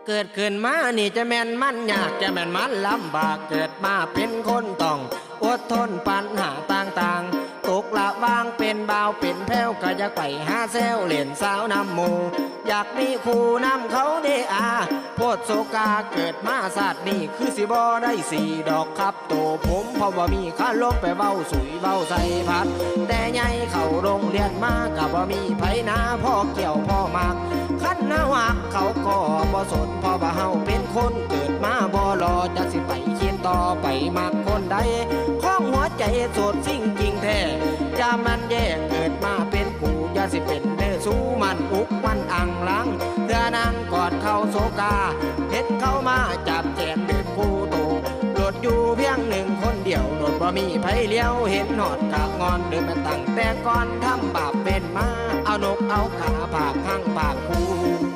ເກີດຂຶ້ນມານີ້ຈະແມ່ນມັນຍາກ ຈະແມ່ນມັນລຳບາກ ເກີດມາເປັນຄົນຕ້ອງອົດທົນປັນຫາຕ່າງໆ ຕົກລະຫວ່າງເປັນບ່າວເປັນແພ້ວ ກະຢາກໄປຫາແຊວຫຼິ້ນສາວນຳໝູ່ ຢາກມີຄູ່ນຳເຂົາເດອາ ໂພດໂສກາ ເກີດມາຊາດນີ້ຄືຊິບໍ່ໄດ້ສີດອກຄັບ ໂຕຜົມເພາະບໍ່ມີຄາລົມໄປເວົ້າສຸຍເວົ້າໃສ່ພັດ ແຕ່ໃຫຍ່ເຂົ້າໂຮງຮຽນມາກະບໍ່ມີໃຜໜາພໍກ່ຽວພໍໝາກ ຄັນເຮົາຮັກເຂົາກໍບໍ່ສົນ ເພາະວ່າເຮົາເປັນຄົນເກີດມາບໍ່ຫຼໍ່ ຈັກຊິໄປຄິດຕໍ່ໄປມັກຄົນໃດ ຂອງຫົວໃຈໂສດຊິງຈິງແທ້ ຢ່າມັນແຍກ ເກີດມາເປັນຄູ່ ຢ່າຊິເປັນເດີສູ່ ໝັ່ນອຸກໝັ່ນອັ່ງລັງ ເທື່ອນັ່ງກອດເຂົາໂສກາ ເຫັນເຂົາມາຈັບແຂນເດີນຄູ່ໂຕ ໂລດຢູ່ພຽງໜຶ່ງຄົນດຽວ ໂລດບໍ່ມີໃຜຫຼຽວເຫັນຮອດກາບງອນ ເດີມາຕັ້ງແຕ່ກ່ອນທຳບາບເປັນມາ ເອົານົກເອົາກາຜາກຮັ່ງຜາກຄູ່